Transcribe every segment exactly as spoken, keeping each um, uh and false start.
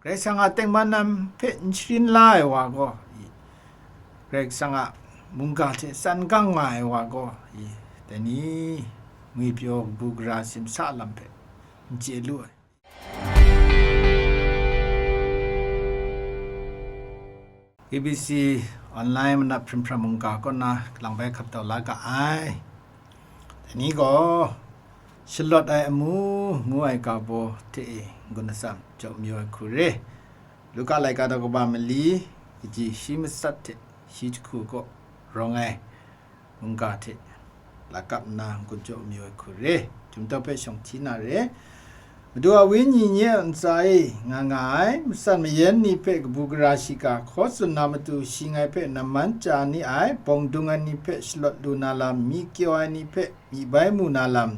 Karai Kasang a tengman lam hpe n sharin la ai wa gaw, i, Karai Kasang a mungga hte tsan gang nga ai wa gaw, i, dai ni ngwipyaw kabu gara simsa lam hpe n chye lu ai. K B C online manap hprim hpram mungga kaw na kalang bai hkap tau la ga ai. Dai ni gaw, Shalawt ai amu ngu ai ga baw hte e n-gun atsam jaw mayu ai hku re. Luka laika daw kaba mali, kaji shi matsat hte shi jahku kaw rawng ai mungga hte lakap nna n-gun jaw mayu ai hku re. Chyum tau hpe shawng hti na re. Madu a Wenyi nye a ntsa e nga nga ai, matsan mayan ni hpe kabu gara shiga hkaw tsun na matu, shi ngai hpe namman chya ni ai, bawng dung ai ni hpe shalawt lu na lam, myi kyaw ai ni hpe myi bai mu na lam,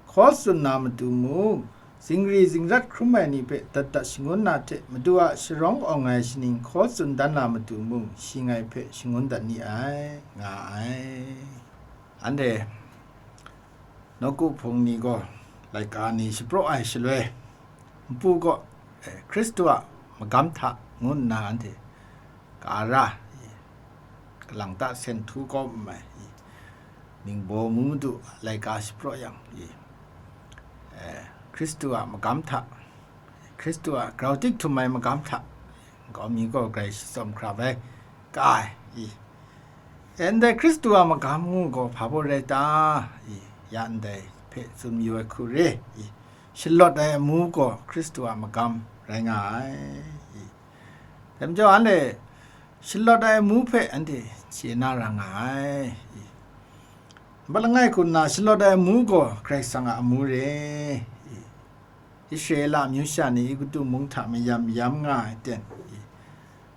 hkaw tsun na matu mung, zingri zingrat hkrum ai ni hpe dat dat shangun na hte, Madu a sharawng awng ai shaning hkaw tsun dan na matu mung, shi ngai hpe shangun dat ni ai, nga ai. Anhte nawku hpung ni gaw laika ni shapraw ai shaloi, npu gaw, eh, Hkristu a magam hta ngu nna anhte ka ra, kalang ta sen htu kawm ai, ningbaw ngu madu laika shapraw yang, eh, Hkristu a magam hta, Hkristu a grau tik htum ai magam hta, nkau mi gaw grai shatsawm hkra bai, ka ai, i. E ndai Hkristu a magam ngu gaw hpa baw rai ta? I, ya ndai hpe tsun mayu ai hku re, i. Shalawt ai amu gaw Hkristu a magam rai nga ai, i. Dai majaw, anhte shalawt ai amu hpe anhte chye na ra nga ai, i. Nbat langai hku nna shalawt ai amu gaw Karai Kasang a amu re, i. Israela amyu sha ni Egutu mung hta mayam yam nga ai ten, i,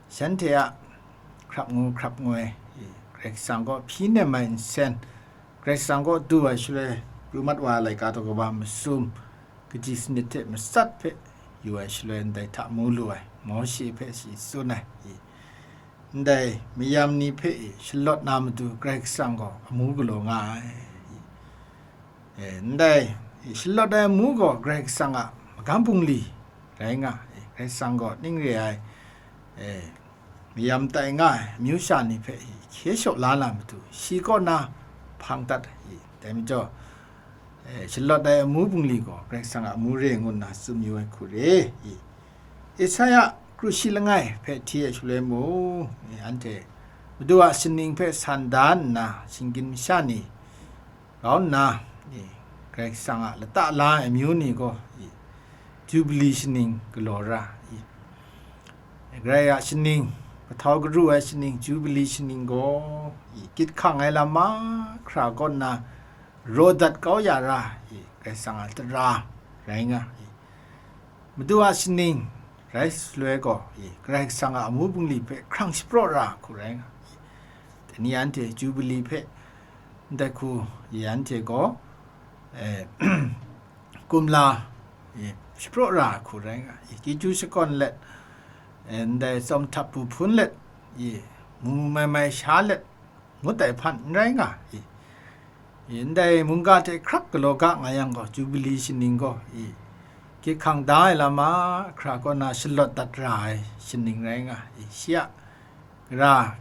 shanhte a hkrap ngu hkrap ngoi, i, Karai Kasang kaw hpyi nem ai nsen, Karai Kasang kaw du ai shaloi, pru mat wa ai laika daw kaba masum, kaji sanit hte matsat hpe yu ai shaloi ndai hta mu lu ai, Mawshe hpe shi tsun ai, i, ndai mayam ni hpe, i, shalawt na matu Karai Kasang gaw amu galaw nga ai, i. E, ndai, e, shalawt ai amu gaw Karai Kasang a magam bungli rai nga, e, Karai Kasang gaw ning re ai, e, mayam tai nga ai amyu sha ni hpe, e, hkye shaw la na matu, shi kaw na hpang dat, e, dai majaw, e, shalawt ai amu bungli gaw Karai Kasang a amu re ngu nna tsun yu ai hku re, e, Isaya kru shi langai hpe hti ai shaloi mung, e, anhte Madu a shaning hpe san da nna, shinggyim masha ni, kau nna, i, Karai Kasang a lata la ai amyu ni gaw, i, Jubili shaning galaw ra, i, Karai a shaning, kahtau karu ai shaning, Jubili shaning gaw, i, gyit hkang ai lam mahkra kaw nna raw dat kau ya ra, i, Karai Kasang a tara rai nga, i, Madu a shaning rai shaloi gaw, i, Karai Kasang a amu bungli hpe hkrang shapraw ra hku rai nga, i, dai ni anhte Jubili hpe ndai hku, i, anhte gaw, e, kumla, e, shapraw ra ai hku rai nga, i, chyeju shakawn let, e, ndai tsawm htapu hpun let, i, mu mu mai mai sha let, ngut ai hpan n rai nga, i, i, ndai mungga hte hkrak galaw ga nga yang gaw, Jubili shaning gaw, i, gyit hkang da ai lam mahkra kaw na shalawt dat ra ai shaning rai nga, i, shi a gara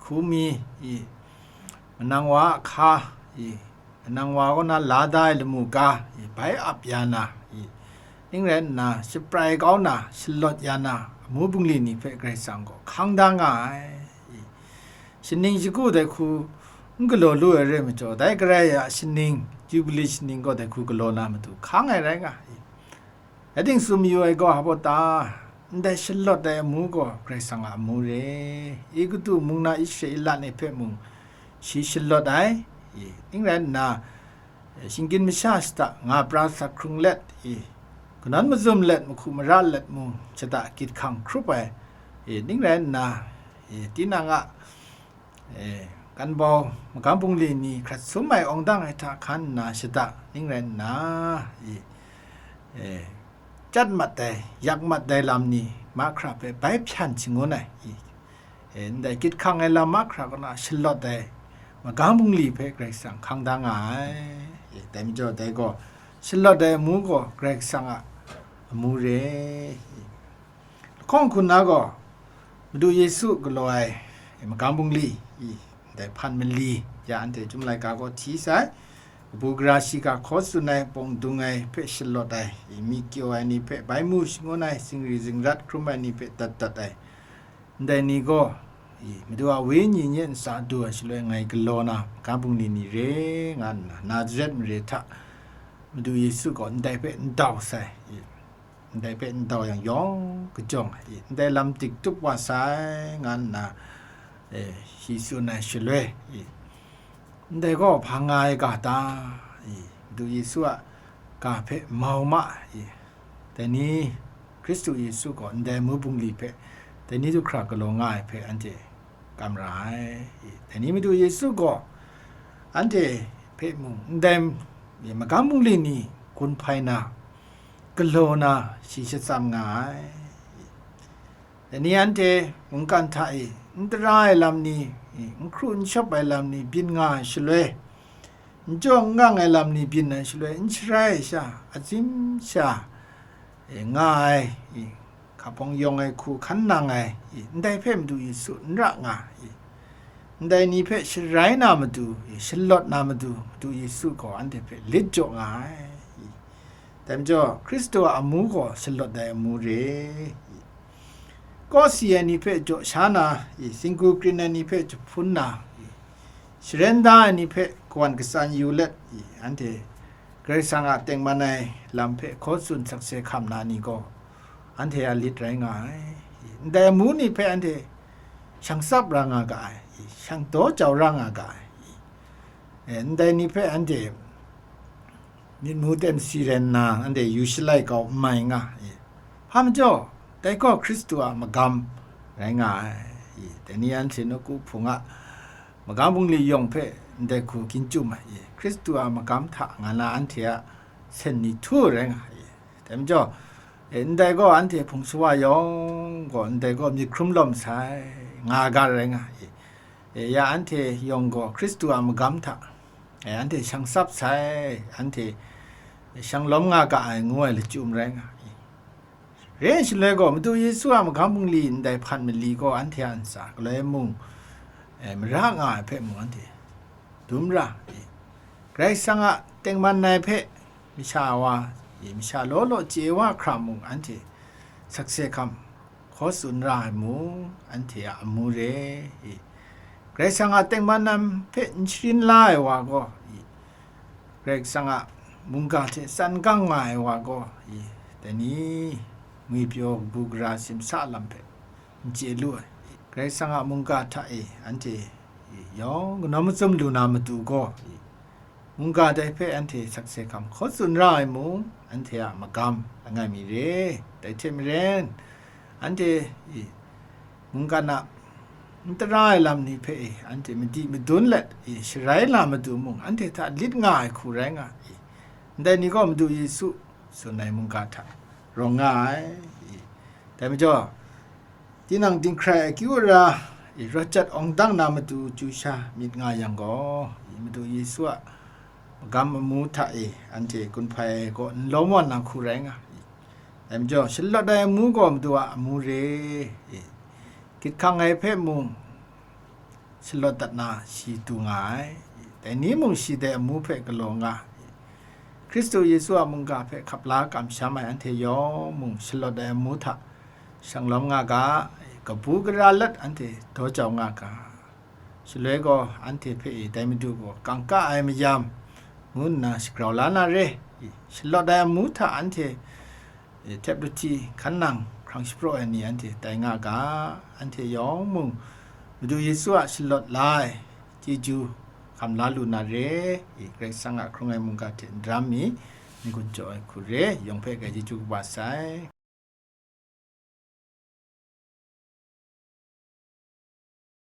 hku mi, i, manang wa a hka, i, manang wa kaw na la da ai lamu ga, i, bai ap ya na, i, ning rai nna, shaprai kau na, shalawt ya na, amu bungli ni hpe Karai Kasang gaw hkang da nga ai, i. Shaning shagu dai hku n galaw lu ai rai majaw, dai Karai a shaning, Jubili shaning gaw dai hku galaw na matu hkang ai rai nga, i. Rai ting tsun mayu ai gaw hpa baw ta? Ndai shalawt ai amu gaw Karai Kasang a amu re. Egutu mung na Israela ni hpe mung shi shalawt ai, i, ning rai nna, e, shinggyim masha shada nga pra sa hkrung let, i, kanawn mazum let, mahku mara let mung shada gyit hkang hkrup ai, i, ning rai nna, i, tinang a, e, kanbau magam bungli ni hkrat sum ai awng dang ai hta hkan nna shada ning rai nna, i, e, chyat mat ai, yak mat ai lam ni mahkra hpe bai hpyan shangun ai, i, e, ndai gyit hkang ai lam mahkra kaw na shalawt ai magam bungli hpe Karai Kasang hkang da nga ai, i, dai majaw dai gaw shalawt ai amu gaw Karai Kasang a amu re, i. Hkawng hkun na gaw, Madu Yesu galaw ai magam bungli, i, ndai hpan mali, ya anhte Chyum laika gaw hti sai, kabu gara shiga hkaw tsun ai, pawng dung ai hpe shalawt ai, i, mi kyaw ai ni hpe bai mu shangun ai, zingri zingrat hkrum ai ni hpe dat dat ai, ndai ni gaw, i, Madu a Wenyi nye ntsa du ai shaloi ngai galaw na, magam bungli ni re, nga nna, Nazaret mare hta Madu Yesu gaw ndai hpe n dau sai, i, ndai hpe n dau yang yawng kajawng, i, ndai lam dik tup wa sai, nga nna, e, shi tsun ai shaloi, i, ndai gaw hpa nga ai ga ta, i, Madu Yesu a ga hpe mau ma, i, dai ni Hkristu Yesu gaw ndai amu bungli hpe dai ni du hkra galaw nga ai hpe anhte kam ra ai. I, dai ni Madu Yesu gaw anhte hpe mung ndai magam bungli ni gun hpai na, galaw na shi shatsam nga ai. Dai ni anhte mungkan hta e n tara ai lam ni, n hkru n shawp ai lam ni byin nga ai shaloi, n jaw n gang ai lam ni byin ai shaloi, n sharai ai sha, atsin sha, e, nga ai, i, hkabawng yawng ai hku hkan nang ai, i, ndai hpe Madu Yesu n ra nga, i, ndai ni hpe sharai na matu, i, shalawt na matu, Madu Yesu gaw anhte hpe lit jaw nga ai, i, dai majaw, Hkristu a amu gaw shalawt ai amu re, i, kawsi ai ni hpe jaw sha na, i, singgu krin ai ni hpe jahpun na, i, sharen da ai ni hpe kawan katsan yu let, i, anhte Karai Kasang a tengman ai lam hpe hkaw tsun sakse hkam na ni gaw, anhte a lit rai nga ai. Ndai amu ni hpe anhte shang tsap ra nga ga ai, shang daw jau ra nga ga ai. E, ndai ni hpe anhte myit mu ten si rai nna, anhte yu shalai kau n mai nga. E, hpa majaw, dai gaw Hkristu a magam rai nga ai. E, dai ni anhte nawku hpung a magam bungli yawng hpe ndai hku ginchum ai, e, Hkristu a magam hta nga na anhte a sen ni htu rai nga ai. Dai majaw, e, ndai gaw anhte hpung shawa yawng gaw ndai gaw myit hkrum lawm sai, nga ga rai nga ai. E, ya anhte yawng gaw Hkristu a magam hta, e, anhte shang tsap sai, anhte shang lawm nga ga ai ngu ai lachyum rai nga ai. Re ai shaloi gaw, Madu Yesu a magam bungli ndai hpan mali gaw anhte a ntsa galoi mung, e, mara nga ai hpe mung anhte dum ra, e, Karai Kasang a tengman ai hpe masha wa, e, masha law law chye wa hkra mung anhte sakse hkam hkaw tsun ra ai mung, anhte a amu re, e, Karai Kasang a tengman ai hpe n sharin la ai wa gaw, e, Karai Kasang a mungga hte tsan gang nga ai wa gaw, i, dai ni, ngwipyaw kabu gara simsa lam hpe n chye lu ai. Karai Kasang a mungga hta e anhte, i, yawng kanawn machyum lu na matu gaw, i, mungga dai hpe anhte sakse hkam hkaw tsun ra ai mung, anhte a magam langai mi re. Dai hte maren, anhte, i, mungkan a n tara ai lam ni hpe e, anhte madi madun let, e, sharai la matu mung, anhte hta lit nga ai hku rai nga, e, ndai ni gaw Madu Yesu tsun ai mungga hta rawng nga ai, e, dai majaw, tinang dinghkrai akyu ara, e, rawt jat awng dang na matu chyu sha myit nga yang gaw, e, Madu Yesu a magam amu hta e anhte gun hpai ai gaw n lawm wa na hku rai nga, e, dai majaw, shalawt ai amu gaw Madu a amu re, e, Gyit hkang ai hpe mung shalawt dat na shi du nga ai. Dai ni mung shi dai amu hpe galaw nga ai. Hkristu Yesu a mungga hpe hkap la kamsham ai anhte yawng mung shalawt ai amu hta shanglawm nga ga, kabu gara let anhte daw jau nga ga. Shaloi gaw anhte hpe e dai Madu gaw kangka ai mayam ngu nna shagrau la na re. Shalawt ai amu hta anhte e, htep lahti hkan nang hkrang shapraw ai ni anhte tai nga ga, anhte yawng mung Madu Yesu a shalawt la ai chyeju hkam la lu na re, e, Karai Kasang a hkrung ai mungga hte n daram mi, n-gun jaw ai hku re, yawng hpe grai chyeju kaba sai.